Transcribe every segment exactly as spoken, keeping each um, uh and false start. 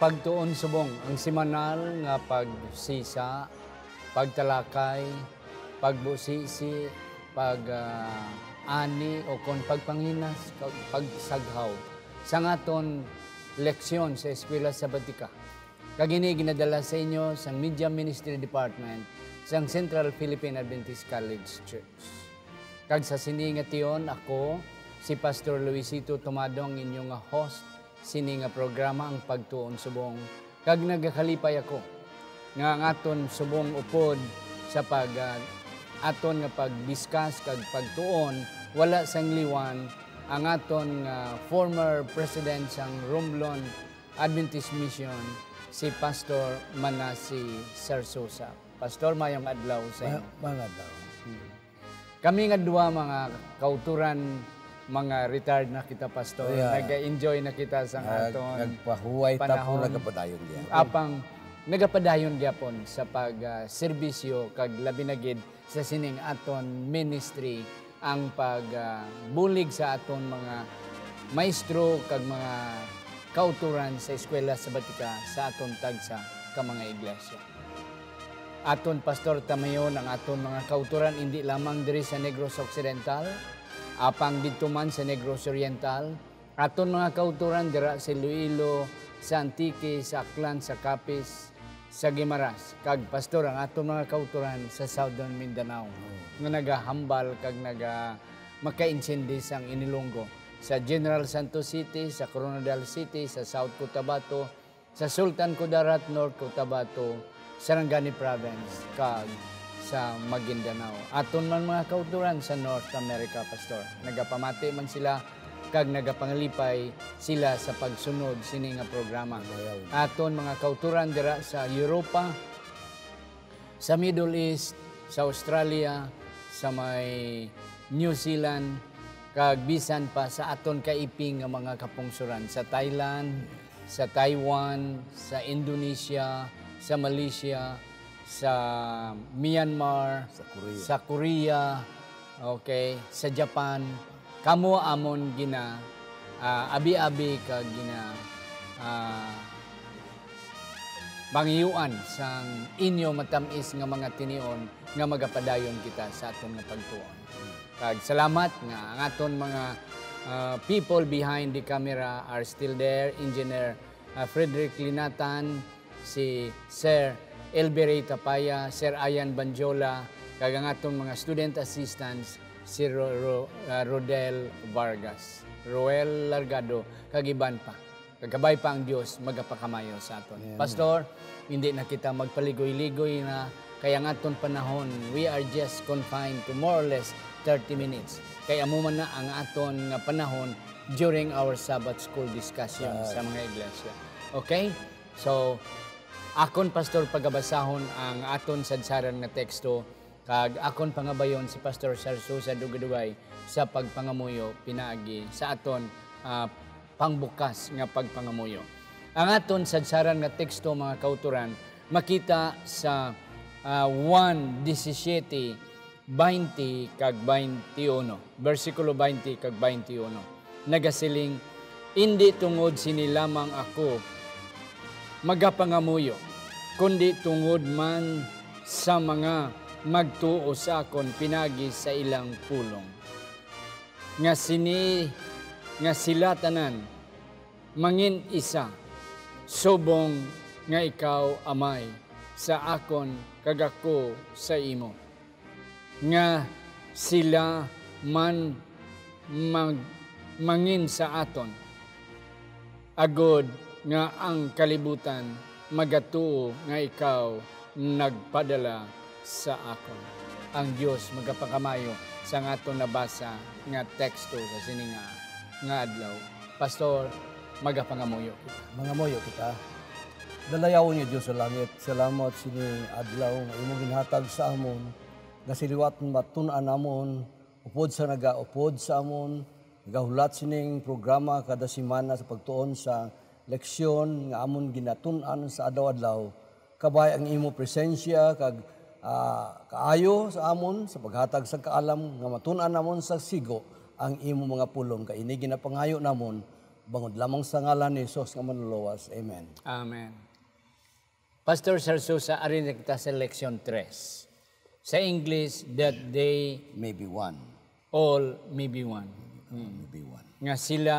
Pagtuon subong, ang semanal nga pagsisa, pagtalakay, pagbusisi, pag, ah, ani, o kon pagpanginas, kag pagsaghaw sang aton leksyon sa Eskwela Sabatika. Kag ini ginadala sa inyo sang Media Ministry Department sang Central Philippine Adventist College Church. Kag sa sini nga tion, ako, si Pastor Luisito Tomado, ang inyo nga host sini nga programa, ang Pagtuon Subong. Kag nagakalipay ako nga ang aton subong upod sa pag, ah, aton nga pag-discuss kag pagtuon, wala sang liwan ang aton nga former president sang Romblon Adventist Mission, si Pastor Manasi Sarsosa. Pastor, mayong adlaw sa inyo. Mayong adlaw. Hmm. Kami nga duha, mga kauturan, mga retired na kita, Pastor. Yeah. Nag-enjoy na kita sa aton panahon. Nagpahuway ta po, nagapadayon gyapon. Apang nagapadayon gyapon sa pag, ah, serbisyo kag labi na gid sa sining aton ministry ang pag, ah, bulig sa aton mga maestro kag mga kauturan sa Eskwela Sabatika sa aton tagsa ka mga iglesia. Aton, Pastor, tamayon ang aton mga kauturan indi lamang diri sa Negros Occidental, apang didto man sa Negros Oriental, aton mga kauturan dira sa Iloilo, sa Antique, sa Aklan, sa Capiz, sa Guimaras, kag, Pastor, ang aton mga kauturan sa Southern Mindanao, nga nagahambal kag naga-, makaintindi sang Inilonggo sa General Santos City, sa Koronadal City, sa South Cotabato, sa Sultan Kudarat, North Cotabato, Sarangani Province, kag sa Maguindanao. Aton man mga kauturan sa North America, Pastor. Nagapamati man sila kag nagapangalipay sila sa pagsunod sini nga programa. Aton mga kauturan dira sa Europa, sa Middle East, sa Australia, sa may New Zealand, kag bisan pa sa aton kaiping nga mga kapungsoran sa Thailand, sa Taiwan, sa Indonesia, sa Malaysia, sa Myanmar, sa Korea. Sa Korea, okay, sa Japan. Kamo amon gina, ah, abi-abi kag gina, ah, pangiyuan sang inyo matamis nga mga tinion nga magapadayon kita sa aton nga pagtuon. Kag salamat nga ang aton mga, ah, people behind the camera are still there, Engineer, ah, Frederick Linatan, si Sir Elby Ray Tapaya, Sir Ian Banjola, kag ang aton mga student assistants, si Ro-, Ro-, ah, Rodel Vargas, Roel Largado, kag iban pa. Kag kabay pa ang Dios magapakamayo sa aton. Amen. Pastor, hindi na kita magpaligoy-ligoy na kay ang aton panahon, we are just confined to more or less thirty minutes. Kay amo man na ang aton nga panahon during our Sabbath School discussion sa mga iglesia. Okay? So, akon, Pastor, pagabasahon ang aton sadsaran nga teksto, kag akon pangabayon si Pastor Sarsosa Dugay-Dugay sa pagpangamuyo pinaagi sa aton, ah, pangbukas nga pagpangamuyo. Ang aton sadsaran nga teksto, mga kauturan, makita sa, ah, Juan disisiete, baynte kag baynte uno, bersikulo baynte kag baynte uno. Nagasiling, "Indi tungod sini lamang ako magapangamuyo, kundi tungod man sa mga magtuo sa akon pinagi sa ilang pulong, nga sini, nga sila tanan mangin-isa, subong nga ikaw, Amay, sa akon kag ako sa imo, nga sila man mag-, mangin sa aton, agod nga ang kalibutan magatuo nga ikaw nagpadala sa akon." Ang Dios magapakamayo sa nga aton nabasa nga teksto sa sini nga, nga adlaw. Pastor, magapangamuyo kita. Mangamuyo kita. Dalayawon nga Dios sa langit, salamat sini adlaw nga imo ginhatag sa amon, nga siliwat matun-an namon, upod sa nagaupod sa amon, nagahulat sining programa kada semana sa pagtuon sa leksyon nga amon ginatun-an sa adlaw-adlaw. Kabay ang imo presensya kag, ah, kaayo sa amon sa paghatag sa kaalam nga matun-an namon sa sigo ang imo mga pulong. Kay ini ginapangayo namon Bangod lamang sa ngalan ni Jesus nga Manluluwas. Amen. Amen. Pastor Sarsusa, ari na kita sa leksyon tres. Sa English, that they May be one. all may be one. Mm. May be one. Nga sila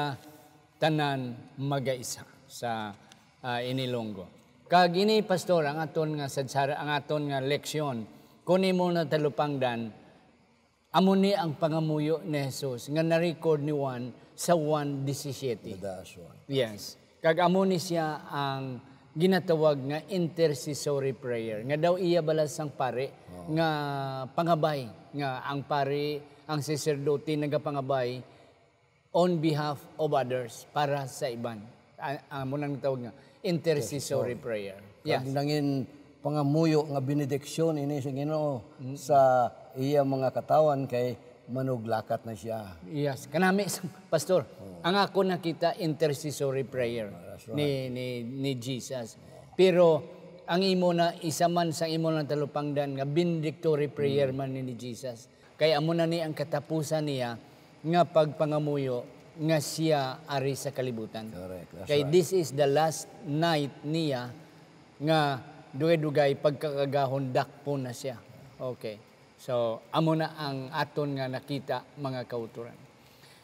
tanan magaisa sa, ah, inilonggo. Kag ini, Pastor, ang aton nga sadsara, ang aton nga leksyon, kung imo na talupangdan, amo ni ang pangamuyo ni Jesus nga na-record ni Juan sa Juan disisiete. Yes. Kag amo ni siya ang ginatawag nga intercessory prayer, nga daw iya bala sang pari Oo. nga pangabay, nga ang pari, ang saserdote nagapangabay on behalf of others, para sa iban. A-, amo nang tawag nga intercessory Intercessory. prayer. Kag Yes. nangin pangamuyo nga benediksyon ini sa Ginoo Mm. sa iya mga katawhan kay manuglakat na siya. Yes, kanami, Pastor. Oh. Ang ako nakita, intercessory prayer Ah, that's right. ni, ni, ni Jesus. Pero ang imo na, isa man sa imo na talupangdan nga benedictory prayer Mm. man ni, ni Jesus. Kay amo na ni ang katapusan niya nga pagpangamuyo nga siya ari sa kalibutan. Correct. That's Kay right. this is the last night niya nga dugay-dugay pagkakagahon dakpon na siya. Okay. So, amo na ang aton nga nakita, mga kauturan.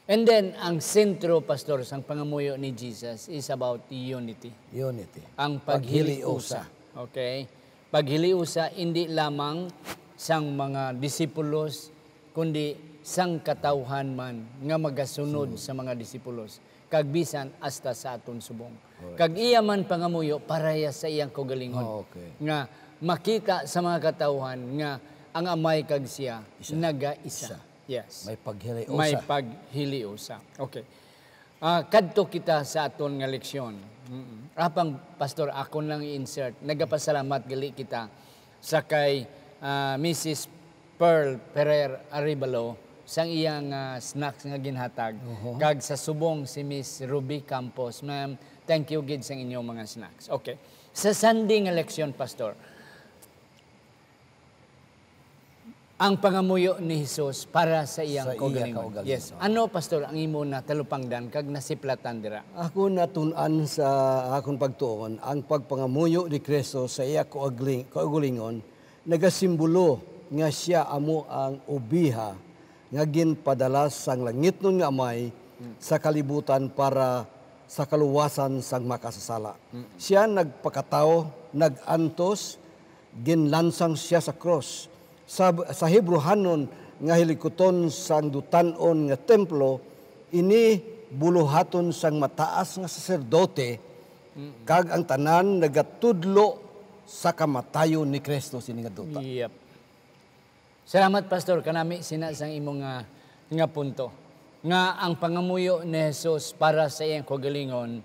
And then, ang sentro, Pastor, sang pangamuyo ni Jesus is about unity. Unity. Ang paghiliusa. Paghiliusa. Okay? Paghiliusa, hindi lamang sang mga disipulos, kundi sang katawhan man nga magasunod Sunod. sa mga disipulos, kag bisan hasta sa aton subong. Correct. Kag iya man pangamuyo para ya sa iyang kaugalingon. Oh, okay. Nga makita sa mga katawhan nga ang Amay kag siya Isa. nagaisa. Isa. Yes. May paghiliusa. May paghiliusa. Okay. Ah, kadto kita sa aton nga leksyon. Mm-mm. Apang, Pastor, akon lang i-insert. Nagapasalamat gali kita sa kay, ah, Missus Pearl Ferrer Arevalo sang iyang, ah, snacks nga ginhatag. Oho. Kag sa subong si Miss Ruby Campos. Ma'am, thank you gid sang inyong mga snacks. Okay. Sa Sunday nga leksyon, Pastor, ang pangamuyo ni Jesus para sa iyang Sa iya kaugalingon. kaugalingon. Yes. Ano, Pastor, ang imo natalupangdan kag nasiplatan dira? Ako natun-an sa akon pagtuon, ang pagpangamuyo ni Cristo sa iya kaugaling-, kaugalingon nagasimbolo nga siya amo ang obiha nga ginpadala sang langitnon nga Amay Mm. sa kalibutan para sa kaluwasan sang makasasala. Mm. Siya nagpakatawo, nag-antos, ginlansang siya sa krus. Sa, sa Hebrehanon nga hilikuton sang dutan-on nga templo, ini buluhaton sang mataas nga saserdote, Mm. kag ang tanan nagatudlo sa kamatayon ni Cristo sini nga duta. Yep. Salamat, Pastor, kanami sina sang imo nga, nga punto, nga ang pangamuyo ni Jesus para sa iyang kaugalingon,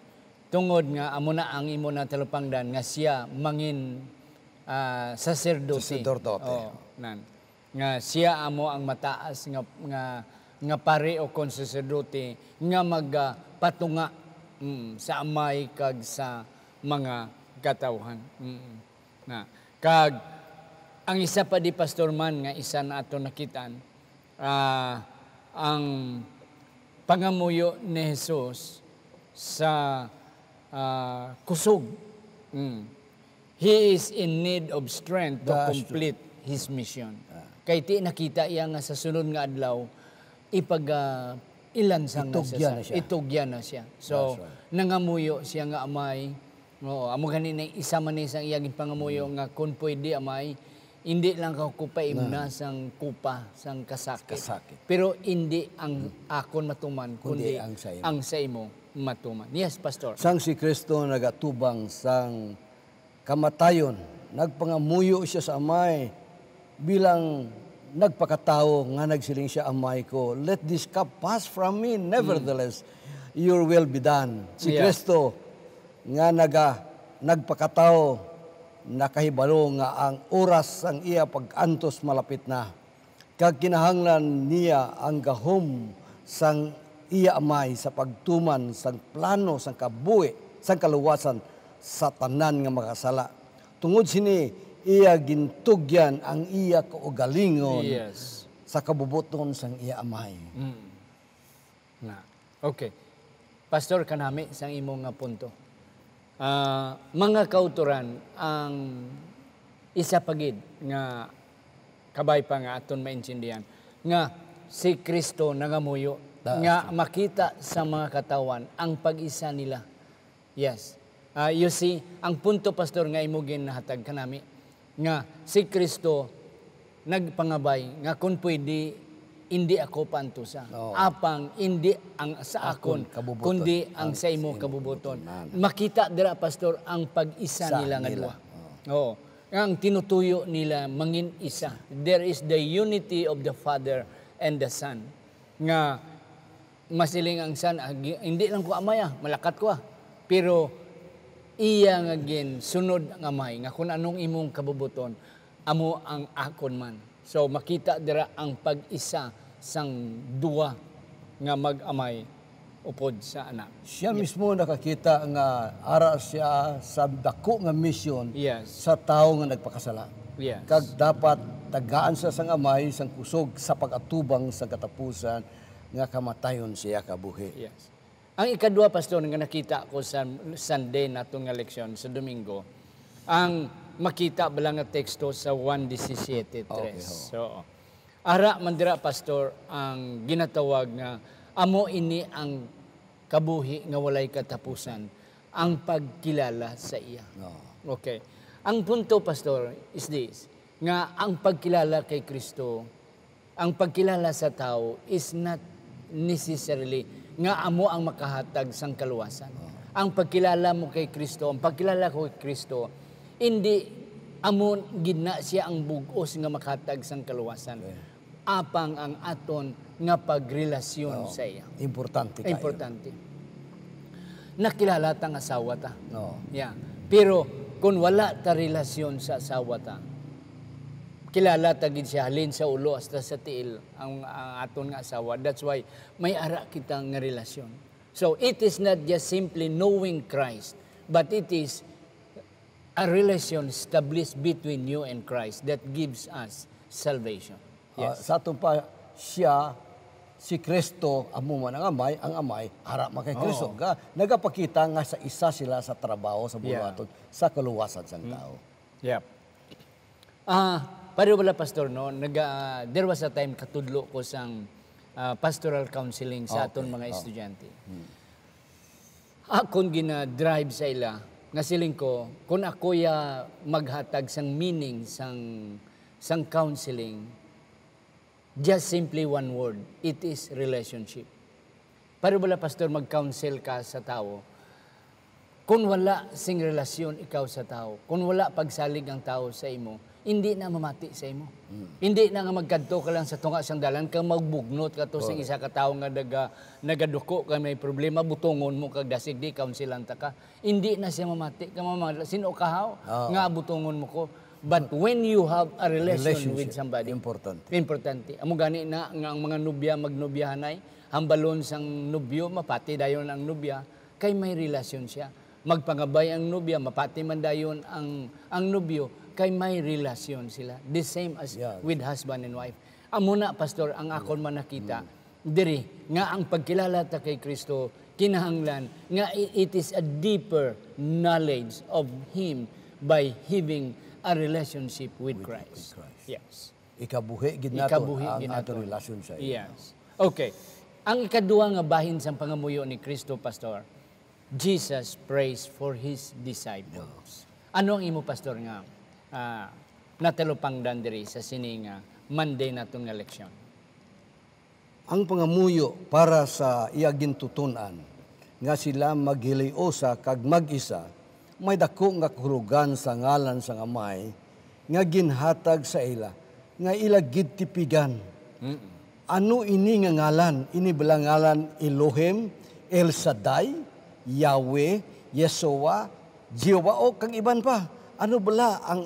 tungod nga amo na ang imo natalupangdan nga siya mangin, ah, saserdote. Saserdote. Oo, nan. Nga siya amo ang mataas nga, nga, nga pari o kon saserdote nga magapatunga, mm, sa Amay kag sa mga katawhan. Mm. Na, kag ang isa pa di, Pastor, man nga isa na ato nakitaan, ah, ang pangamuyo ni Jesus sa, ah, kusog. Mm. He is in need of strength to That's true. complete his mission. Ah. Kay ti nakita iya nga sa sunod nga adlaw, ipag, ah, ilansang na Itugyan siya sa, na siya. itugyan na siya. So, That's right. nangamuyo siya nga, "Amay," oo, amo gani na isa man ni sang iya ginpangamuyo Mm. nga, "Kung pwede, Amay, hindi lang ako paimna Na. sang kupa, sang kasakit. Kasakit. Pero hindi ang Mm. akon matuman, Kundi kundi ang sa imo. ang sa imo matuman." Yes, Pastor. Sang si Cristo nagatubang sang kamatayon, nagpangamuyo siya sa Amay bilang nagpakatawo nga nagsiling siya, "Amay ko, let this cup pass from me. Nevertheless, Mm. your will be done." Si Yeah. Cristo nga naga-, nagpakatawo, nakahibalo nga ang oras sang iya pag-antos malapit na. Kag kinahanglan niya ang gahom sang iya Amay sa pagtuman sang plano sang kabuhi sang kaluwasan sa tanan nga makasala. Tungod sini, iya gintugyan ang iya kaugalingon Yes. sa kabubot-on sang iya Amay. Mm. Na. Okay. Pastor, kanami sang imo nga punto. Ah, mga kautoran, ang isa pa gid nga kabay pa nga aton maintindihan nga si Kristo nangamuyo Ta-, nga makita sa mga katawhan ang pag-isa nila. Yes. Ah, you see, ang punto, Pastor, nga imo ginhatag kanami, nga si Kristo nagpangabay nga, "Kung pwede, indi ako paantusa, Oo. apang indi ang sa Akon akon, kabubuton, kundi ang ang sa imo sa imo kabubuton." kabubuton. Makita dira, Pastor, ang pag-isa Sa nila nga nila. duha. Oo. Oo. Ang tinutuyo nila mangin isa. There is the unity of the Father and the Son. Nga masiling ang Son, "Ah, gi-, hindi lang ko amay, ah, malakat ko, ah." Pero iya nga ginsunod ang amay, nga, "Kung anong imong kabubuton, amo ang akon man." So, makita dira ang pag-isa sang duwa nga mag-amay upod sa Anak. Siya Yeah. mismo nakakita nga ara siya sa dako nga misyon Yes. sa tawo nga nagpakasala. Yes. Kag dapat tagaan siya sang Amay sang kusog sa pag-atubang sa katapusan nga kamatayon siya kabuhi. Yes. Ang ikadua, Pastor, nga nakita ko sa Sunday naton nga leksyon sa Domingo, ang makita bala nga teksto sa Juan disisiete tres. Okay, ho. So, ara man dira, Pastor, ang ginatawag nga amo ini ang kabuhi nga walay katapusan, ang pagkilala sa iya. Oo. Okay. Ang punto, Pastor, is this, nga ang pagkilala kay Kristo, ang pagkilala sa tawo is not necessarily nga amo ang makahatag sang kaluwasan. Oo. Ang pagkilala mo kay Kristo, ang pagkilala ko kay Kristo, hindi amo gid na siya ang bug-os nga makahatag sang kaluwasan. Okay. Apang ang aton nga pagrelasyon Oo. sa iya. Importante kayo. Importante. Nakilala ta nga asawa ta. Oo. Yeah. Pero kung wala ta relasyon sa asawa ta, kilala ta gid siya halin sa ulo hasta sa tiil ang, ang aton nga asawa. That's why may ara kita nga relasyon. So, it is not just simply knowing Christ, but it is a relation established between you and Christ that gives us salvation. Ah, Yes. sa aton pa, siya, si Kristo, amo man ang Amay, ang Amay, ara man kay Kristo. Oo. Ga-, nagapakita nga sa isa sila sa trabaho sa Yeah. buhaton, sa kaluwasan sang Mm. tao. Yep. Ah, pareho bala, Pastor, no? Naga-, there was a time katudlo ko sang, ah, pastoral counseling sa Okay. aton mga Oh. estudyante. Hmm. Akon gina-drive sa ila nga siling ko, kung ako ya maghatag sang meaning sang, sang counseling, just simply one word, it is relationship. Pareho bala, Pastor, mag-counsel ka sa tawo, kung wala sing relasyon ikaw sa tawo, kung wala pagsalig ang tawo sa imo, hindi na mamati sa imo. Mm. Hindi na nga magkadto ka lang sa tunga sang dalan, kag magbugnot ka to sa Correct. isa ka tawo nga naga-, nagaduko, kay may problema, butongon mo kag dasig di, counselan ta ka. Hindi na siya mamati. Kay mamala, "Sino ka, haw, Oo. nga butongon mo ko?" But when you have a relation with Relationship. somebody, Importante. importante. Amo gani na nga ang mga nobya magnobyahanay, hambalon sang nobyo, mapati dayon ang nobya, kay may relasyon siya. Magpangabay ang nobya, mapati man dayon ang, ang nobyo, kay may relasyon sila. The same as Yes. with husband and wife. Amo na, Pastor, ang akon man nakita Mm. diri, nga ang pagkilala ta kay Kristo, kinahanglan nga i-, it is a deeper knowledge of Him by having a relationship with With, Christ. with Christ. Yes. Ikabuhi gid nato Ikabuhi ang gid ato nato. relasyon sa iya. Yes. Okay. Ang ikaduha nga bahin sang pangamuyo ni Kristo, Pastor, Jesus prays for His disciples. Ano ang imo, Pastor, nga, ah, natalupangdan diri sa sini nga Monday naton nga leksyon? Ang pangamuyo para sa iya gintuton-an nga sila maghilay-usa kag mag-isa, may daku nga kahulugan sa ngalan sang Amay nga ginhatag sa ila nga ila gid tipigan. Mm. Ano ini nga ngalan? Ini bala ngalan Elohim, El Shaddai, Yahweh, Yeshua, Jehovah, o kag iban pa? Ano bala ang,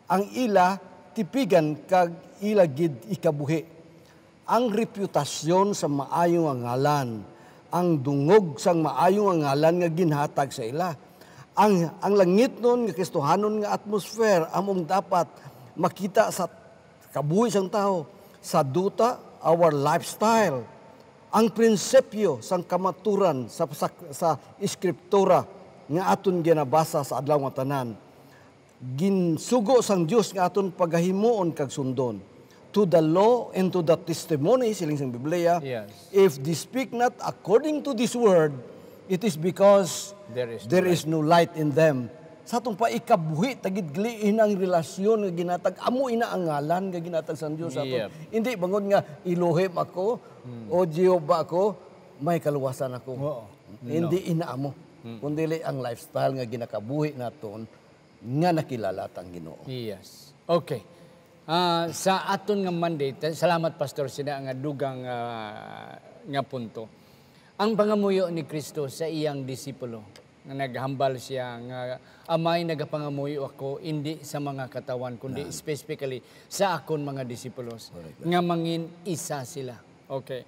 ang ila tipigan kag ila gid ikabuhi? Ang reputasyon sa maayo nga ngalan, ang dungog sang maayo nga ngalan nga ginhatag sa ila, ang, ang langitnon nga Kristohanon nga atmosphere, among dapat makita sa kabuhi sang tawo, sa duta, our lifestyle, Ang prinsipyo sang kamaturan sa, sa, sa Eskriptura nga aton ginabasa sa adlaw nga tanan, ginsugo sang Dios nga aton pagahimuon kag sundon. To the law and to the testimony, siling sang Biblia, Yes. if they speak not according to this word, it is because There is no there is light. no light in them. Sa atong paikabuhi, tagid gliin ang relasyon nga ginatag, amo ina ang ngalan nga ginatag sang Dios sa aton. Yep. Hindi bangod nga Elohim ako, o Jehovah ako, may kaluwasan ako. Oo. No. Hindi ina amo, kundili ang lifestyle nga ginakabuhi naton nga nakilala tang Ginoo. Yes. Okay. Ah, sa aton nga Monday, ta-, salamat, Pastor, sina nga dugang, ah, nga punto. Ang pangamuyo ni Kristo sa iyang disipulo, nga naghambal siya nga, "Amay, nagapangamuyo ako, indi sa mga katawan, kundi Nan. specifically sa akon mga disipulos, Correct. nga mangin isa sila." Okay.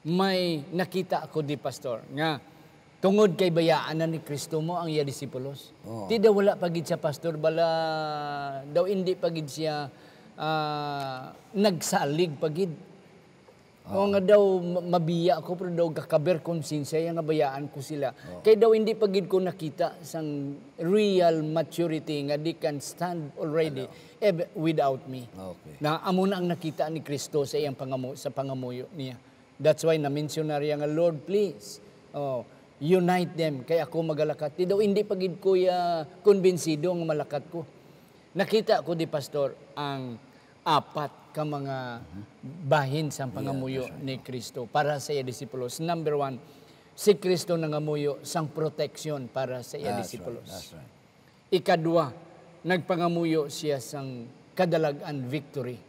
May nakita ako di, Pastor, nga tungod kay bayaan na ni Kristo mo ang iya disipulos. Oo. Ti daw wala pa gid siya, Pastor, bala daw indi pa gid siya, ah, nagsalig pa gid. O Oo. nga daw ma-, mabiya ako, pero daw gakaber konsensya iya nga bayaan ko sila. Oo. Kay daw hindi pa gid ko nakita sang real maturity nga they can stand already Ano? ev-, without me. Okay. Na amo na ang nakita ni Kristo sa iyang pangamu-, sa pangamuyo niya. That's why na-mention na riya nga, "Lord, please, oh, unite them, kay ako magalakat." Di daw, hindi pa gid ko ya kumbinsido nga malakat ko. Nakita ko di, Pastor, ang apat ka mga bahin sang Yeah, pangamuyo that's right. ni Kristo para sa iya disipulos. Number one, si Kristo nangamuyo sang protection para sa iya That's right, disipulos. that's right. Ikadua, nagpangamuyo siya sang kadalag-an, victory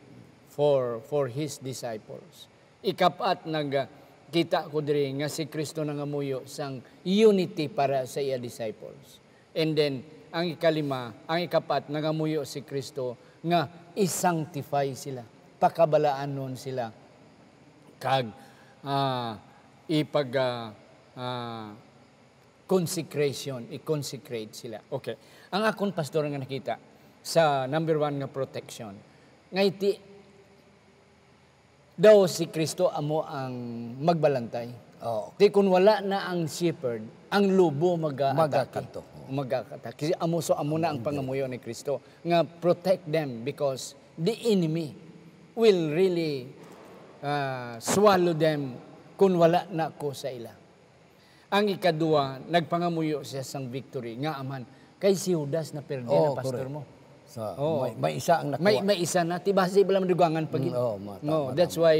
for, for his disciples. Ikapat, nag-, kita ko diri nga si Kristo nangamuyo sang unity para sa iya disciples. And then, ang ikalima, ang ikapat, nangamuyo si Kristo nga i-sanctify sila, pakabalaanon sila, kag, ah, ipag-, ah, ah, consecration, i-consecrate sila. Okay. Ang akon, Pastor, nga nakita sa number one nga protection, nga iti daw si Kristo amo ang magbalantay. Oo. Di kun wala na ang shepherd, ang lobo mag-aatake. Magakadto. Magakadto. Kasi amo, so amo na ang Ang pangamuyo ni Kristo, nga protect them because the enemy will really, ah, swallow them kun wala na ko sa ila. Ang ikadua, nagpangamuyo siya sang victory, nga aman, kay si Judas na perde na, Oh, Pastor correct. mo. Sa, Oo. may, may isa ang nakuha. May, may isa na. Ti basi bala madugangan pa gid. Mm, oo, ma-, No, tama, that's tama. why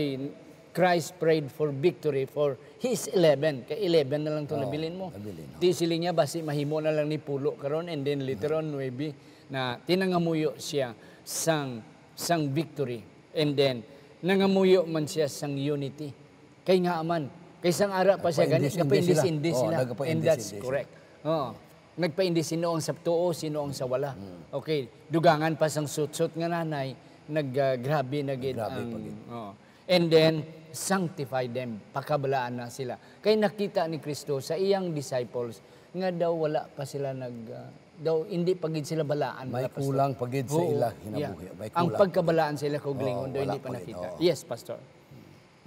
Christ prayed for victory for his eleven. Kay eleven na lang to Oo, nabilin mo. nabilin, oo. Ti siling niya, basi mahimo na lang ni pulo karon, and then later on, nuebe. Na tinangamuyo siya sang, sang victory. And then, nangamuyo man siya sang unity. Kay nga man, kay sang ara pa siya gani, Nagpaindis-indis sila. nagpaindis-indis Oo, sila. nagpaindis-indis And that's sila. correct. Oo. Nagpaindis sino ang sa tuo, sino ang sa wala. Hmm. Okay, dugangan pa sang sutsot nga nanay, nag, ah, grabe na gid Grabe ang, pa gid. oo. And then, sanctify them, pakabalaan na sila. Kay nakita ni Kristo sa iyang disciples nga daw wala pa sila nag, ah, daw hindi pa gid sila balaan, May mga pastor. kulang pa gid sa Oo, ila yeah. kinabuhi. May Ang kulang pa gid. pagkabalaan sa ila kaugalingon, Oh, daw wala hindi pa pa gid, nakita. oo. Yes, Pastor.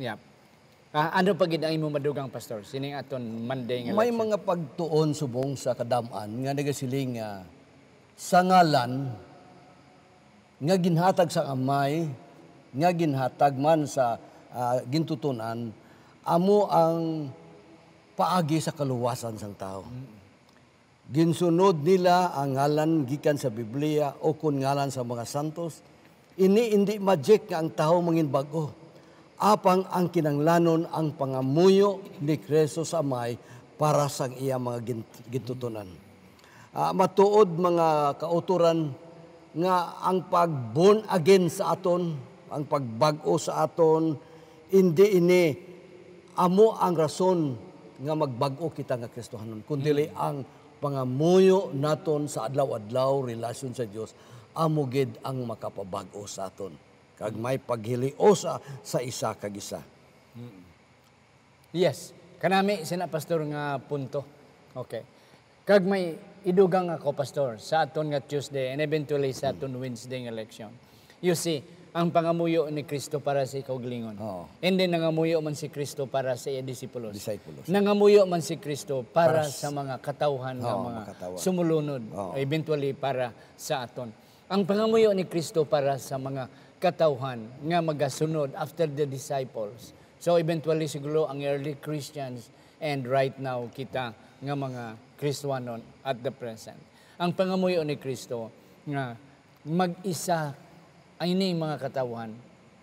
Yeah. Ah, ano pa gid ang imo madugang, Pastor? Sining aton Monday nga May lecture. mga pagtuon subong sa kadam-an nga nagasiling nga sa ngalan nga ginhatag sa Amay, nga ginhatag man sa, ah, gintuton-an, amo ang paagi sa kaluwasan sang tawo. Mm. Ginsunod nila ang ngalan gikan sa Biblia ukon ngalan sa mga santos. Ini indi magic nga ang tawo mangin bag-o. Apang ang kinahanglanon ang pangamuyo ni Kristo sa Amay para sang iya mga gin-, gintuton-an. Ah, matuod, mga kautoran, nga ang pag-born again sa aton, ang pagbag-o sa aton, indi ini amo ang rason nga magbag-o kita nga Kristohanon, kundili Mm. ang pangamuyo naton sa adlaw-adlaw, relasyon sa Dios, amo gid ang makapabag-o sa aton. Kag may paghiliosa sa isa kag isa. Mm. Yes. Kanami sina, Pastor, nga punto. Okay. Kag may idugang ako, Pastor, sa aton nga Tuesday and eventually sa aton Wednesday nga leksyon. You see, Ang pangamuyo ni Kristo para sa ikaugalingon. Oo. And then, nangamuyo man si Kristo para sa iya disipulos. Disciples. Nangamuyo man si Kristo para Para sa mga katawhan nga Oo, mga mga katawhan. sumulunod, Oo. eventually para sa aton. Ang pangamuyo ni Kristo para sa mga katawhan nga magasunod after the disciples. So, eventually, siguro, ang early Christians and right now, kita nga mga Kristiyanon at the present. Ang pangamuyo ni Kristo nga mag-isa ini mga katawhan,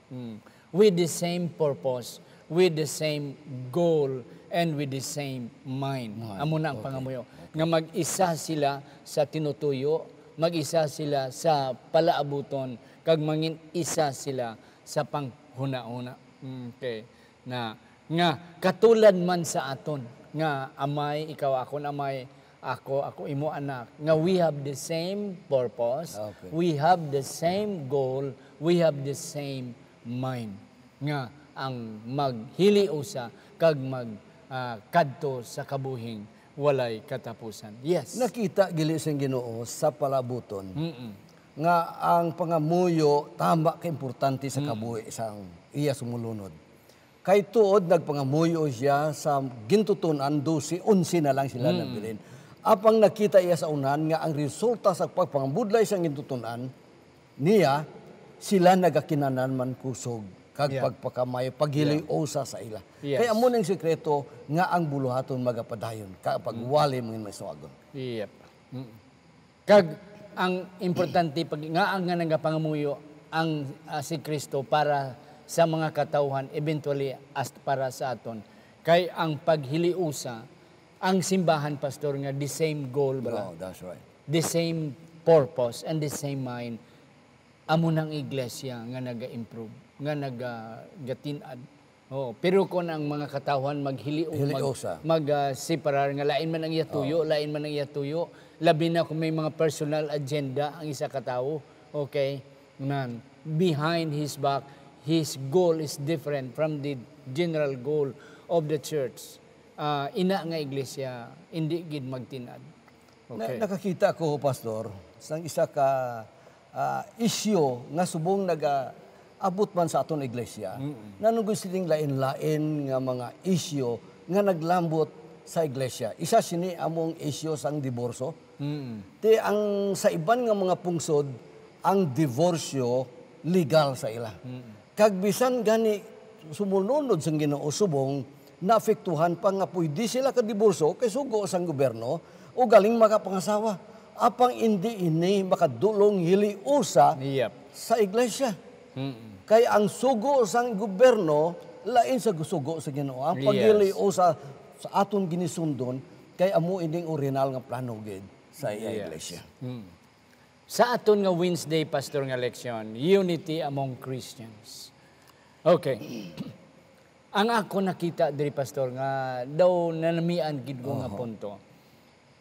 mm, with the same purpose, with the same goal, and with the same mind. Mind. Amo na ang Okay. pangamuyo. Nga mag-isa sila sa tinutuyo, mag-isa sila sa palaabuton, kag mangin-isa sila sa panghunahuna. Okay. Na, nga katulad man sa aton, nga amay, ikaw akon amay, ako, ako imo anak, nga we have the same purpose, Okay. we have the same goal, we have the same mind, nga ang maghiliusa kag mag, ah, kadto sa kabuhing walay katapusan. Yes. Nakita gili sing Ginoo sa palabuton Mm-mm. nga ang pangamuyo tama ka importante sa kabuhi sang iya sumulunod. Kay tuod nagpangamuyo siya sa gintuton-an, dose, onse na lang sila nabilin. Apang nakita iya sa unahan nga ang resulta sa pagpangabudlay sa gintuton-an niya, sila nagakinahanglan man kusog kag Yeah. pagpakamay, paghiliusa sa ila. Yes. Kay amo ning sekreto nga ang buluhaton magapadayon kag pagwali mangin may suwagon. Yep. Mm. Kag ang importante pag nga ang nga nagapangamuyo ang, ah, si Kristo para sa mga katawhan, eventually as para sa aton. Kay ang paghiliusa, ang simbahan, pastor, nga the same goal bala, Oh, that's right. the same purpose and the same mind, amo nang iglesia nga naga-improve, nga nagatin-ad. Oh, pero kung ang mga katawhan maghiliu-, mag, Hiliusa. mag, ah, separar nga lain man ang iya tuyo, lain man ang iya tuyo, labi na kung may mga personal agenda ang isa ka tawo, okay? Nan, behind his back, his goal is different from the general goal of the church. Ah, ina nga iglesia, hindi gid magtin-ad. Na, Okay. nakakita ko, Pastor, sang isa ka, ah, isyu nga subong nagaabot man sa aton iglesia. Nanugod sining lain-lain nga mga isyu nga naglambot sa iglesia. Isa sini among isyu sang diborsyo. Mm. Ti ang sa iban nga mga pungsod, ang diborsyo legal sa ila. Kag bisan gani sumulunod sang Ginoo subong naapektuhan pa nga pwede sila ka diborsyo kay sugo sang gobyerno o galing makapangasawa. Apang indi ini makadulong hiliusa Yep. sa iglesia. Mm. Kay ang sugo sang gobyerno lain sa sugo sa Ginoo. Ang Yes. paghiliusa sa aton ginisundon kay amo ining original nga plano gid sa iya Yes. iglesia. Mm. Sa aton nga Wednesday, Pastor, nga leksyon, unity among Christians. Okay. Ang ako nakita diri, Pastor, nga daw nanamian gid ko nga punto.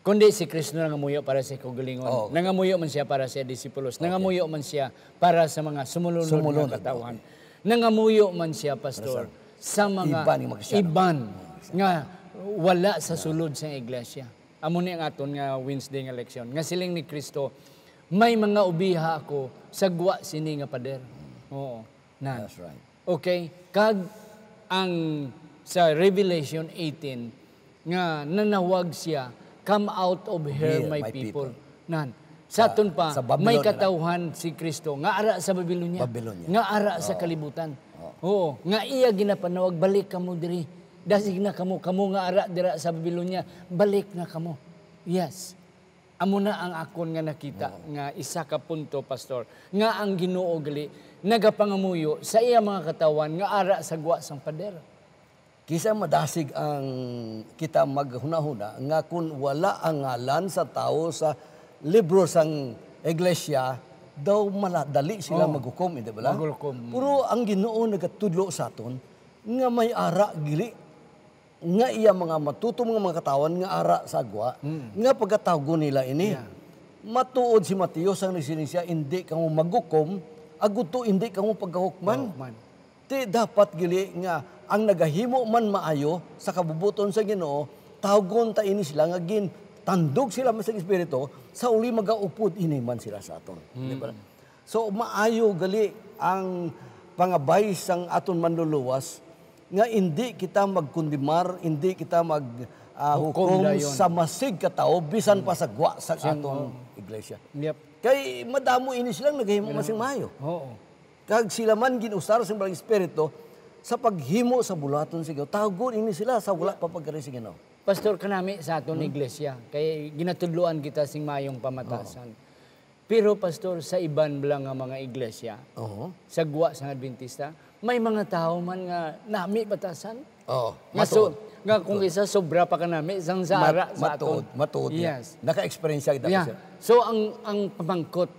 Kundi si Kristo nangamuyo para sa kaugalingon. Oh. Nangamuyo man siya para sa disipulos. Nangamuyo man siya para sa mga sumulunod, Sumulunod, nga katawhan. Nangamuyo man siya, Pastor, sa mga Iban nga mga Kristiano. iban nga wala sa sulod sa iglesia. Amo ni ang aton nga Wednesday nga leksyon. Nga siling ni Kristo, "May mga ubiha ako sa gwa sini nga pader." Oo. Na. That's right. Okay? Kag ang sa Revelation eighteen, nga nanawag siya, "Come out of here, Here, my my people." People. Nan, sa aton pa, Sa Babylon may na lang. katawhan si Kristo nga ara sa Babylonia. Babylonia. Nga ara sa kalibutan. Oo, nga iya ginapanawag, "Balik kamo diri. Dasig na kamo, kamo nga ara dira sa Babylonia, balik na kamo." Yes. Amo na ang akon nga nakita nga isa ka punto, Pastor, nga ang Ginoo gali nagapangamuyo sa iya mga katawhan nga ara sa gwa sang pader. Kisa madasig ang kita maghunahuna nga kun wala ang ngalan sa tawo sa libro sang iglesia, daw mala-, dali sila Oh. maghukom, hindi ba? Maghukom. Pero ang Ginoo nagatudlo sa aton nga may ara gili nga iya mga matutom nga mga katawhan nga ara sa gwa, nga pagatawgon nila ini. Yeah. Matuod si Mateo sang nagsiling siya, "Hindi kamo maghukom, agud to hindi kamo pagahukman." Pagahukman. Ti dapat gili nga ang nagahimo man maayo sa kabubuton sa Ginoo, tawgon ta ini sila nga gintandog sila man sa Espiritu, sa uli magaupod ini man sila sa aton. Di ba? So, maayo gali ang pangabay sang aton Manluluwas nga indi kita magkondemnar, indi kita mag, ah, Hukom hukom dayon. Sa masig ka tawo, bisan pa sa gwa sa Sing-, aton oo. Iglesia. Yep. Kay madamo ini silang naghimo Madamo. Masing maayo. Oo. Kag sila man gin-usar sang Balaang Espiritu sa paghimo sa buluhaton sa Ginoo. Tawgon ini sila sa wala pa pagkari sa Ginoo. Pastor, kanami sa aton Hmm. iglesia, kay ginatudloan kita sing mayong pamatasan. Oo. Pero, Pastor, sa iban bala nga mga iglesia, Oo. sa gwa sang Adventista, may mga tawo man nga nami batasan. Oo, Nga so, matuod. nga kung Matuod. isa, sobra pa kanami sang sa Mat-, ara sa matuod, aton. Matuod niya. Yes. Naka-experience siya, kita, Yeah. sir. So, ang, ang pamangkot,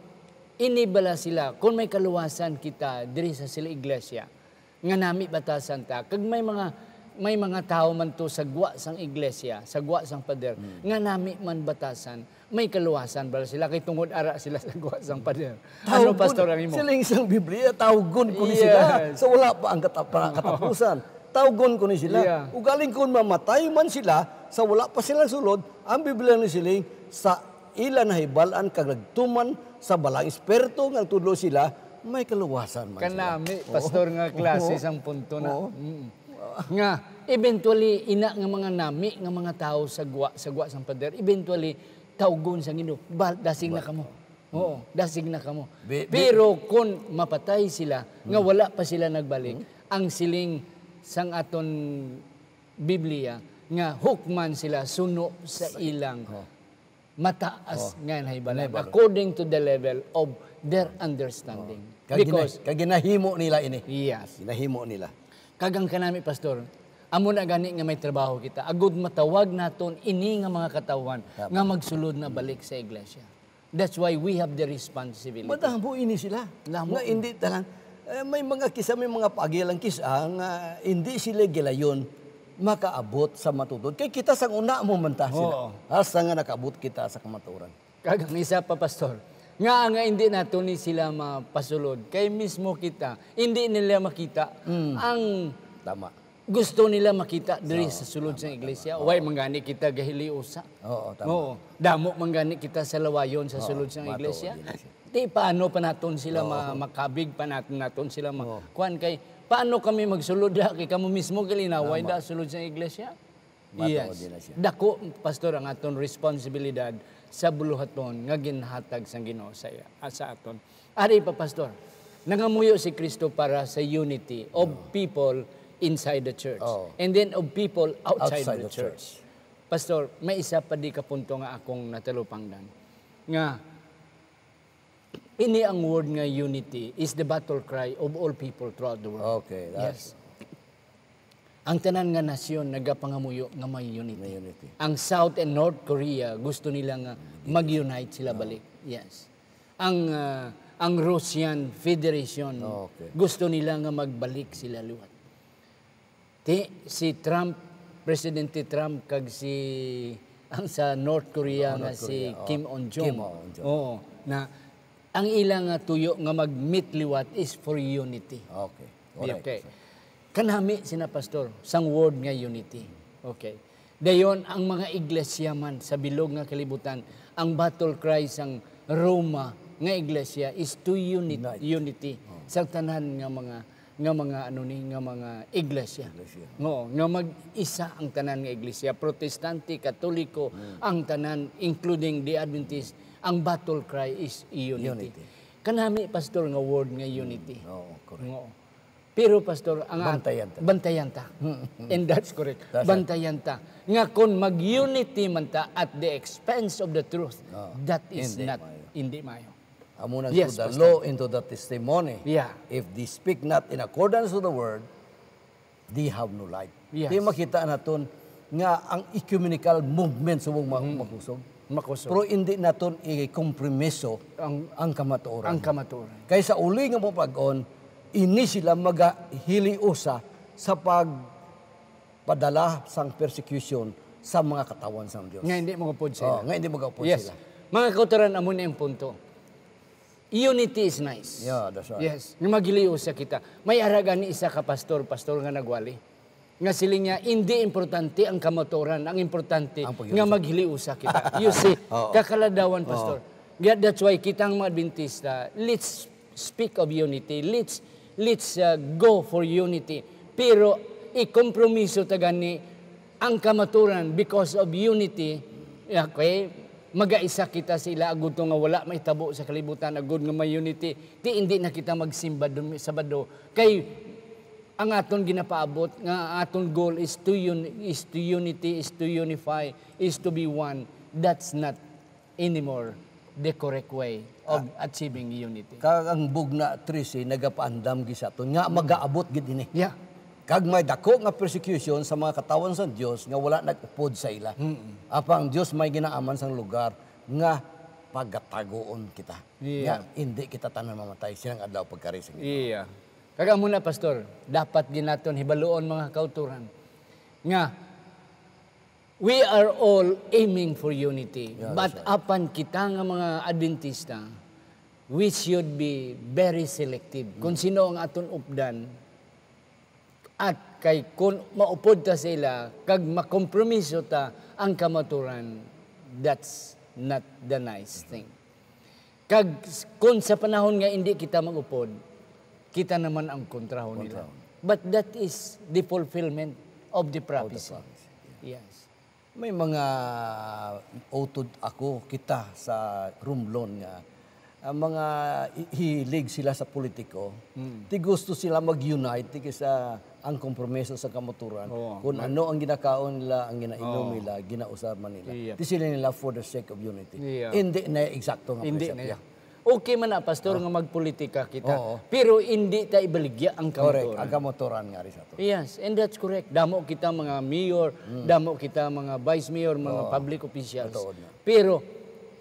ini bala sila, kung may kaluwasan kita diri sa sila iglesia, nga nami batasan ta, kag may mga, may mga tawo man to sa gwa sang iglesia, sa gwa sang pader, Hmm. nga nami man batasan, may kaluwasan bala sila kay tungod ara sila sa gwa sang pader. Ano, Tawgon, Pastor, ang imo? Siling sang Biblia, tawgon ko ni sila Yes. sa wala pa ang katap-, katapusan. Tawgon ko ni sila. Yeah. Ugaling kung mamatay man sila, sa wala pa sila sulod, ang Biblia ni siling, sa ila nahibal-an kag nagtuman sa Balaang Espiritu nga nagtudlo sila, may kaluwasan man sila. Kanami, Oo. Pastor, nga klase Oo. sang punto na. Oo. Mm. Nga, eventually, ina nga mga nami, nga mga tawo sa gwa, sa gwa sang pader, eventually, tawgon sa Ginoo, "Ba-, dasig na Ba-, kamo." Oo, dasig na kamo. Bi-, bi- Pero kung mapatay sila, nga Hmm. wala pa sila nagbalik, Hmm. ang siling sang aton Biblia, nga hukman sila suno sa Sa-, ilang Oh. mataas Oh. nga nahibal-an, Nahibal-an. according to the level of their understanding. Oh. Kag gina-, Because kag ginahimo nila ini. Yes. Ginahimo nila. Kag ang kanami, Pastor, amo na gani nga may trabaho kita. Agud matawag naton ini nga mga katawhan Tama. nga magsulod na balik sa iglesia. That's why we have the responsibility. Madamo ini sila. Damo. Nga hindi tanan, eh, may mga kisa, may mga paagi lang kisa nga hindi sila gilayon makaabot sa matuod. Kay kita sang una mo man ta sila. Oo. Hasta nga nakaabot kita sa kamatuoran. Kag ang isa pa, Pastor, nga, nga hindi nato ni sila mapasulod. Kay mismo kita, hindi nila makita Mm. ang Tama. gusto nila makita diri Oo, sa sulod tama, sa iglesia. Tama. Why Oo. man gani kita gahiliusa? Oo, tama. Oo. Damo man gani kita sa lawayon sa Oo, sulod sa matuod iglesia. Din siya. Di paano pa naton sila Oo. ma-, makabig pa naton, naton sila ma-, Oo. kuwan kay, paano kami magsulod da? Kay kamo mismo gilinaway Tama. da sulod sa iglesia? Matuod Yes. din na siya. Dako, Pastor, ang aton responsibilidad sa buluhaton nga ginhatag sang Ginoo sa, sa aton. Ari pa, Pastor, nangamuyo si Kristo para sa unity of Oo. people inside the church Oo. and then of people outside Outside the the church. church. Pastor, may isa pa di ka punto nga akong natalupangdan. Nga, ini ang word nga unity is the battle cry of all people throughout the world. Okay, that's Yes. Ang tanan nga nasyon nagapangamuyo nga may unity. May unity. Ang South and North Korea gusto nila nga Hindi. mag-unite sila Oo. balik. Yes. Ang, ah, ang Russian Federation Okay. gusto nila nga magbalik sila liwat. Ti, si Trump, Presidente Trump, kag si, ang sa North Korea Oo, nga North si Korea, oo. Kim On Jong. Kim On Jong. Oo, na ang ila nga tuyo nga mag-meet liwat is for unity. Okay. Alright. Okay. Kanami sina pastor, sang word nga unity. Okay. Dayon, ang mga iglesia man sa bilog nga kalibutan, ang battle cry sang Roma nga iglesia is to unit-, Unite. unity Oh. sa tanan nga mga nga mga, ano ni, nga mga iglesia. Iglesia. Oo, nga mag-isa ang tanan nga iglesia, Protestante, Katoliko, Hmm. ang tanan, including the Adventist, ang battle cry is unity. Unity. Kanami, Pastor, nga word nga unity. Hmm, oo, correct. Oo. Pero, Pastor, ang at-, Bantayan ta. bantayan ta. And that's correct. That's right. Bantayan ta. Nga kung mag-unity man ta at the expense of the truth, Oo. that is Hindi not, maayo. hindi maayo. Amo na Yes, sa the Pastor. law into the testimony. Yeah. If they speak not in accordance to the word, they have no light. Yes. Di makita naton nga ang ecumenical movement subong ma-, Mm. makusog. Makusog. Pero hindi naton ikompromiso Ang, ang kamatuoran. ang kamatuoran. Kay sa uli nga mga pag-on, ini sila magahiliusa sa pag padala sang persecution sa mga katawhan sang Dios. Nga hindi mag-upod sila. Oh, nga hindi mag-upod Yes. sila. Mga kautoran, amo na yung punto. Unity is nice. Yeah, that's right. Yes. Nga maghiliusa kita. May ara gani isa ka pastor, pastor nga nagwali. Nga siling niya, hindi importante ang kamatuoran. Ang importante Ang pag-iusa. nga maghiliusa kita. You see, Oo. kakaladawan, Oo. pastor. Yeah, that's why kita ang mga Adventista, let's speak of unity. Let's, let's, uh, go for unity. Pero ikompromiso ta gani ang kamaturan because of unity. Okay? Magaisa kita sa ila agud to nga wala mahitabo sa kalibutan agud nga may unity. Ti hindi na kita magsimba dun Sabado. Kay ang aton ginapaabot nga aton goal is to un-, is to unity, is to unify, is to be one. That's not anymore the correct way of achieving unity. Kag ang Bugna trese nagapaandam gid sa aton nga magaabot gid ini. Yeah. Kag may dako nga persecution sa mga katawhan sa Dios nga wala nag-upod sa ila. Mm-mm. Apang ang Dios may ginaaman sang lugar nga pagatagoon kita. Yeah. Nga hindi kita tanan mamatay silang adlaw pagkari sa Ginoo. Iya. Kag amo na, Pastor, dapat gid naton hibaluon, mga kauturan, nga we are all aiming for unity. Yeah, that's right. But apan kita nga mga Adventista, we should be very selective kung sino ang aton updan. At kay kun maupod ta sa ila kag makompromiso ta ang kamaturan, that's not the nice thing. Kag s-, kun sa panahon nga indi kita mag-upod, kita naman ang kontrahon nila. Kontrahon. But that is the fulfillment of the prophecy. Of the prophecy, yeah. Yes. May mga utod ako, kita sa Romblon nga, ah, mga hi-, hilig sila sa politiko. Mm. Ti gusto sila mag-unite, ti kisa ang kompromiso sa kamaturan. Oo. Kung ano ang ginakaon nila, ang ginainom nila, ginausar man nila. Iya. Ti sila nila for the sake of unity. Iya. Hindi na eksakto nga presyo. Hindi na. Okay man na, Pastor, nga magpolitika kita. Oo. Pero hindi ta ibaligya ang kamaturan. Correct. Ang kamaturan nga rin sa to. Yes, and that's correct. Damo kita mga mayor, damo kita mga vice mayor, mga public officials. Matuod na. Pero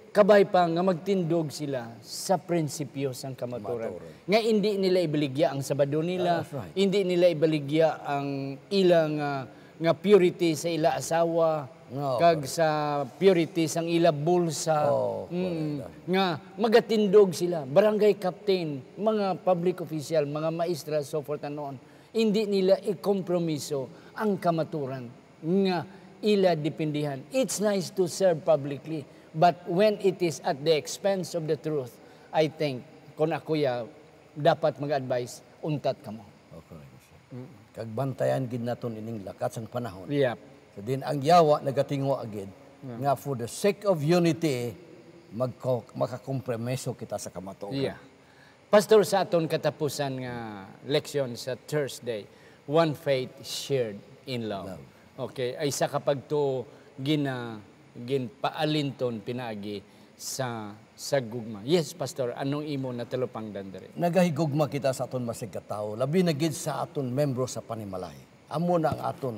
kabay pa nga magtindog sila sa prinsipyo sang kamaturan. Kamaturan. Nga hindi nila ibaligya ang Sabado nila, that's right, hindi nila ibaligya ang ila nga, nga purity sa ila asawa, no, kag sa purity sang ila bulsa. Oh, mm, correct. Nga magatindog sila, barangay captain, mga public official, mga maestra, so forth and on. Hindi nila ikompromiso ang kamaturan nga ila depindihan. It's nice to serve publicly, but when it is at the expense of the truth, I think, kung ako ya, dapat mag-advise, untat kamo. Okay. Mm. Kag bantayan gid naton ining lakat sang panahon. Yep. So, din ang yawa nagatingwa gid nga for the sake of unity, magko-, makakompromiso kita sa kamatuoran. Yeah. Pastor, sa aton katapusan nga leksyon sa Thursday, one faith shared in love. Love. Okay, ay sa kapagtuo gina-, ginpaalinton pinaagi sa, sa gugma. Yes, Pastor, anong imo natalupangdan diri? Nagahigugma kita sa aton masigkatawo, labi na gid sa aton membro sa panimalay. Amo na ang aton.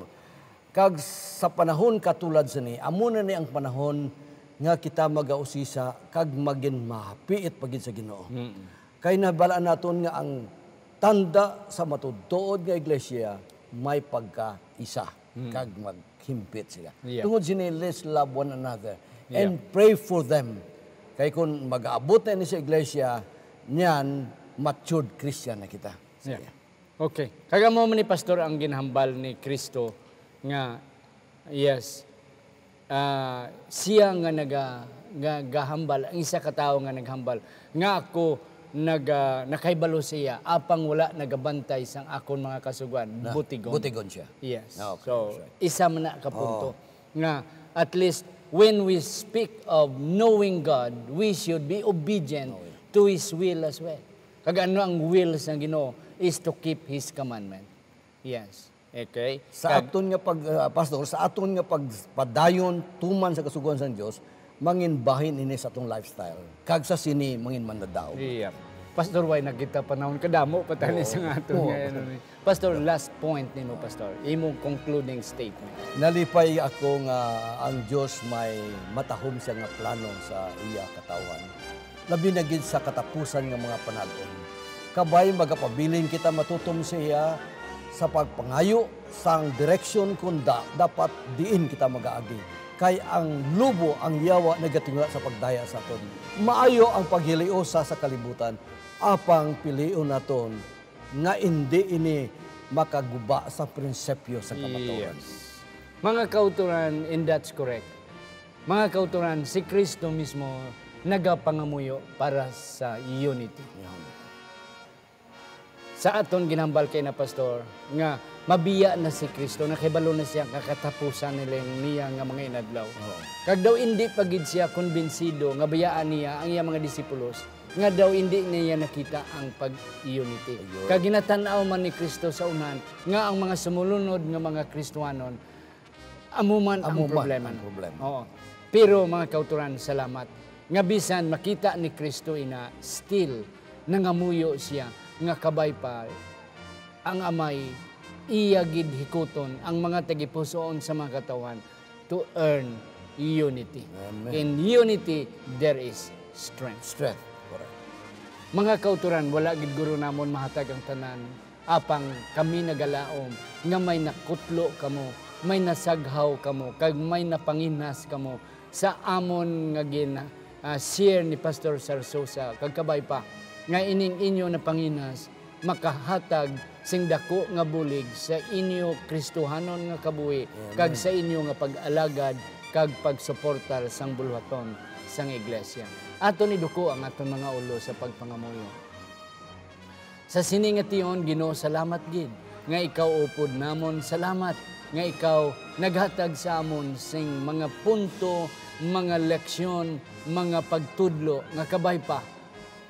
Kag sa panahon katulad sini, amo na ni ang panahon nga kita magausisa kag magin mahapiit pa gid sa Ginoo. Mm. Kay nabalaan naton nga ang tanda sa matuod-tuod nga iglesia may pagkaisa, mm, kag maghimpit sila. Yeah. Tungod sini, let's love one another, yeah, and pray for them. Kay kung mag-aabot na ini sa iglesia, niyan, matured Christian na kita. Yeah. Sige. Okay. Kag amo man ni, Pastor, ang ginhambal ni Kristo nga, yes, ah, siya nga naga-, nga gahambal, ang isa ka tawo nga naghambal, nga ako naga-, nakahibalo sa iya, apang wala nagabantay sang akon mga kasugoan, na, butigon. Butigon siya. Yes. Ah, okay, so, that's right, isa man na ka punto. Oh. Nga, at least, when we speak of knowing God, we should be obedient, oh, yeah, to His will as well. Kag ano ang will sa Ginoo is to keep His commandment. Yes. Okay? Sa aton nga pag, ah, Pastor, sa aton nga pagpadayon tuman sa kasugoan sang Dios, mangin bahin ini sa atong lifestyle. Kag sa sini, mangin mandadaog. Iya. Pastor, way na kita panahon, kadamo pa tani, oo, sa nga aton, oo, nga, ano, ni. Pastor, last point nimo, Pastor. Imong concluding statement. Nalipay ako nga ang Dios may matahom siya nga plano sa iya katawhan, labi na gid sa katapusan nga mga panag-on. Kabay magapabilin kita matutom sa iya sa pagpangayo sang direksyon kung da-, dapat diin kita magaagi. Kay ang lubo, ang yawa, nagatingala sa pagdaya sa aton. Maayo ang paghiliusa sa kalibutan, apang pilion naton nga indi ini makaguba sa prinsipyo sa kamatuoran. Yes. Mga kauturan, and that's correct. Mga kauturan, si Kristo mismo nagapangamuyo para sa unity. Yan. Sa aton ginhambal kay na, Pastor, nga mabiya na si Kristo, nakahibalo na siya nga katapusan nila niya nga mga inadlaw. Oo. Kag daw indi pa gid siya kumbinsido nga bayaan niya ang iyang mga disipulos, nga daw indi niya nakita ang pag-unity. Ayun. Kag ginatan-aw man ni Kristo sa unahan nga ang mga sumulunod nga mga Kristiyanon amo man ang Amo man problema. ang problema. Oo. Pero, mga kauturan, salamat nga bisan makita ni Kristo ina, still nangamuyo siya nga kabay pa ang Amay iya gid hikuton ang mga tagipusoon sa mga katawhan to earn unity. Amen. In unity, there is strength. Strength. Correct. Mga kauturan, wala gid guro namon mahatag ang tanan, apang kami nagalaom nga may nakutlo kamo, may nasaghaw kamo, kag may napanginhas kamo sa amon nga gin, ah, share ni Pastor Sarsosa, kag kabay pa nga ining inyo napanginhas makahatag sing dako nga bulig sa inyo Kristohanon nga kabuhi, Amen. kag sa inyo nga pag-alagad kag pagsuportar sang buluhaton sang iglesia. Aton iduko ang aton mga ulo sa pagpangamuyo. Sa sini nga tion, Ginoo, salamat gid nga ikaw upod namon. Salamat nga ikaw naghatag sa amon sing mga punto, mga leksyon, mga pagtudlo nga kabay pa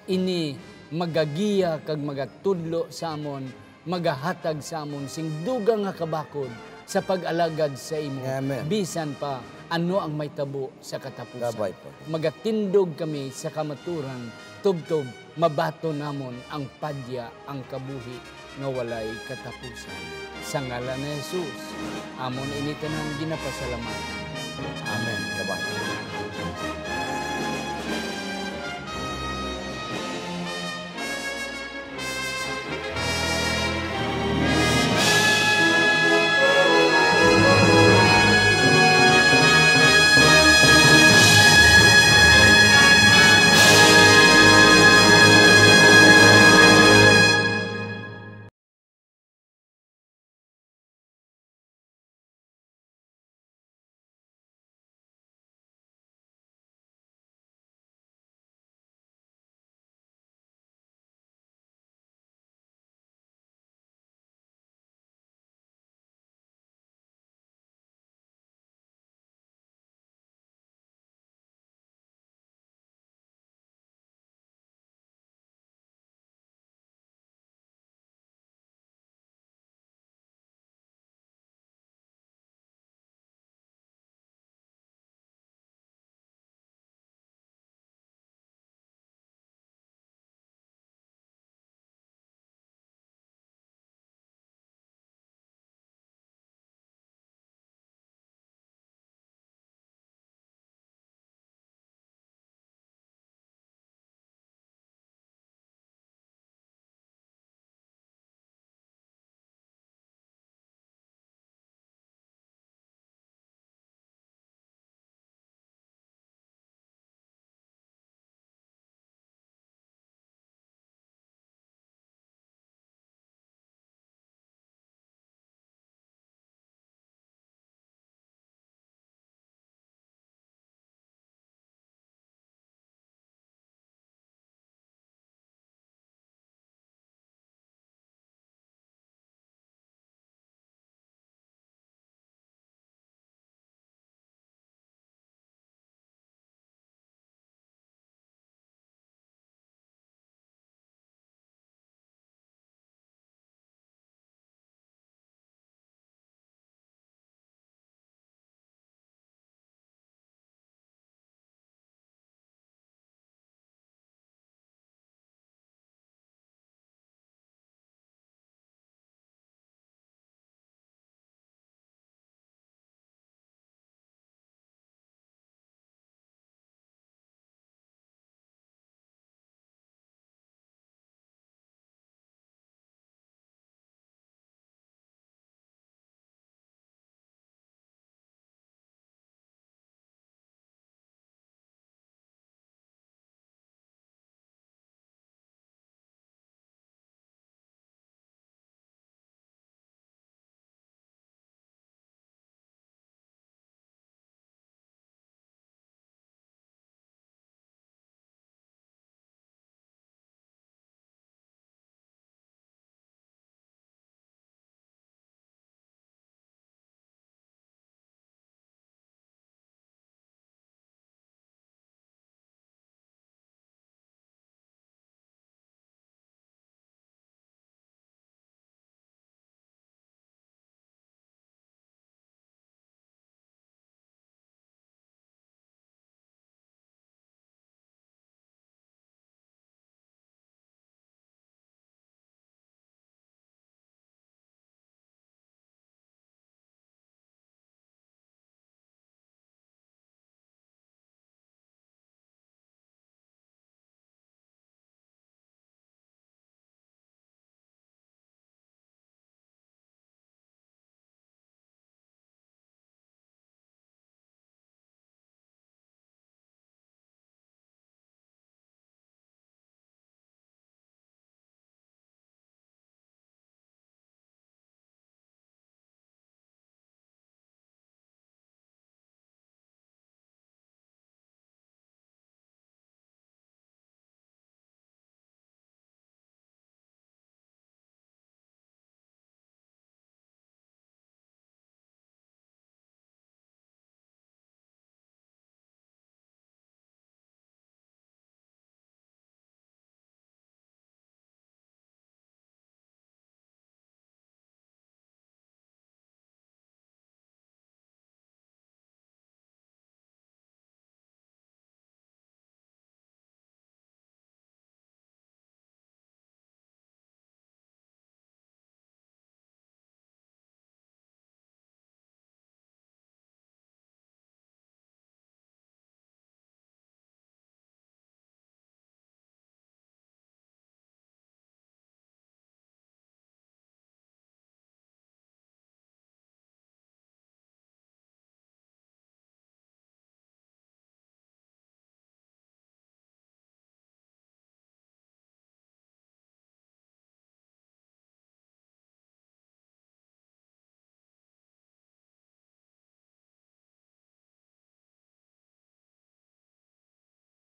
ini magagiya kag magatudlo sa amon, magahatag sa amon sing dugang nga kabakod sa pag-alagad sa imo, Amen. bisan pa ano ang may tabo sa katapusan. Kabay pa. Magatindog kami sa kamaturan, tubtob mabaton namon ang padya, ang kabuhi nga walay katapusan. Sa ngalan ni Jesus, amon ini tanan ginapasalamatan. Amen. Kabay.